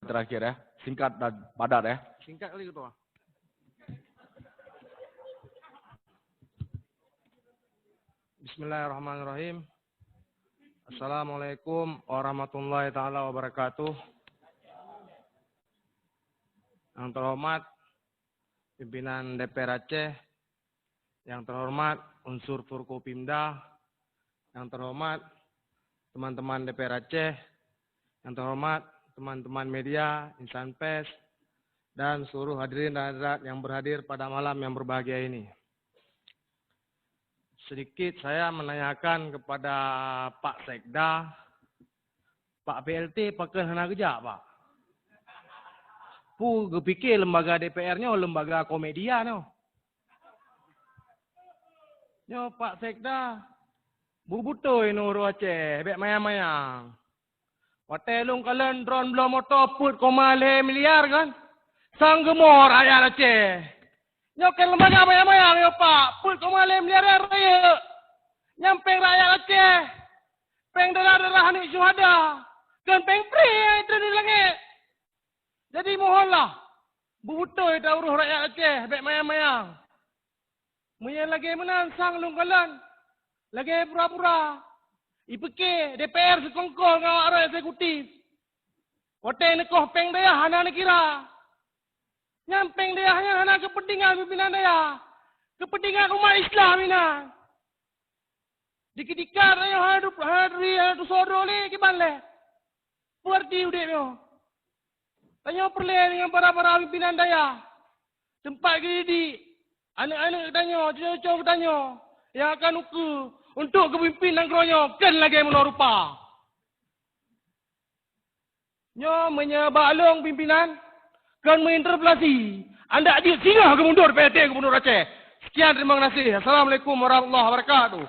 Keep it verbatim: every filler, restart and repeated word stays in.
Terakhir ya, singkat dan padat ya. Singkat kali, Ketua. Bismillahirrahmanirrahim. Assalamualaikum warahmatullahi taala wabarakatuh. Yang terhormat pimpinan D P R Aceh, yang terhormat unsur Forkopimda, yang terhormat teman-teman D P R Aceh, yang terhormat teman-teman media, insan pers, dan seluruh hadirin dan hadirat yang berhadir pada malam yang berbahagia ini. Sedikit saya menanyakan kepada Pak Sekda, Pak P L T pakon hana geujak, Pak? Peue geupike lembaga D P R nyoe lembaga komedi nyoe? Nyoe Pak Sekda, beubeutôi nurôh Aceh, bék mayang-mayang. Watée lôn kalon droen bloe moto peuet koma lhée miliar kan, sang geumoe rakyat Aceh. Nyoe kan lembaga mayang-mayang nyoe, Pak, peuet koma lhée miliar rayeuk. Nyang péng rakyat Aceh, péng darah-darah aneuk syuhada, kon péng pré nyang treun di langét. Jadi mohonlah, beubeutôi ta urôh rakyat Aceh, bék mayang-mayang. Meunyoe lagée meunan sang lôn kalon, lagée pura-pura. Ipike D P R sikongkol ngon awak droe eksekutif. Watée neukoh péng dayah hana neukira. Nyan péng dayah nyan hana keupeuntengan pimpinan dayah, keupeuntengan umat Islam inan. Dikeue-dikeue tanyoe hana du-, hana turi, hana tusoe droe lé kiban lé. Peue arti udeb nyoe? Tanyoe peureulée deungon para-para pimpinan dayah, teumpat geudidik aneuk-aneuk geutanyoe, cucoe-cucoe geutanyoe nyang akan ukeue untuk geupimpin nanggroe nyoe kon lagée meunoe rupa. Nyoe meunyoe bak lôn pimpinan kon meuinterpelasi, andak jeuet singoh geumundur P L T Gubernur Aceh. Sekian, terima kasih. Assalamualaikum warahmatullahi wabarakatuh.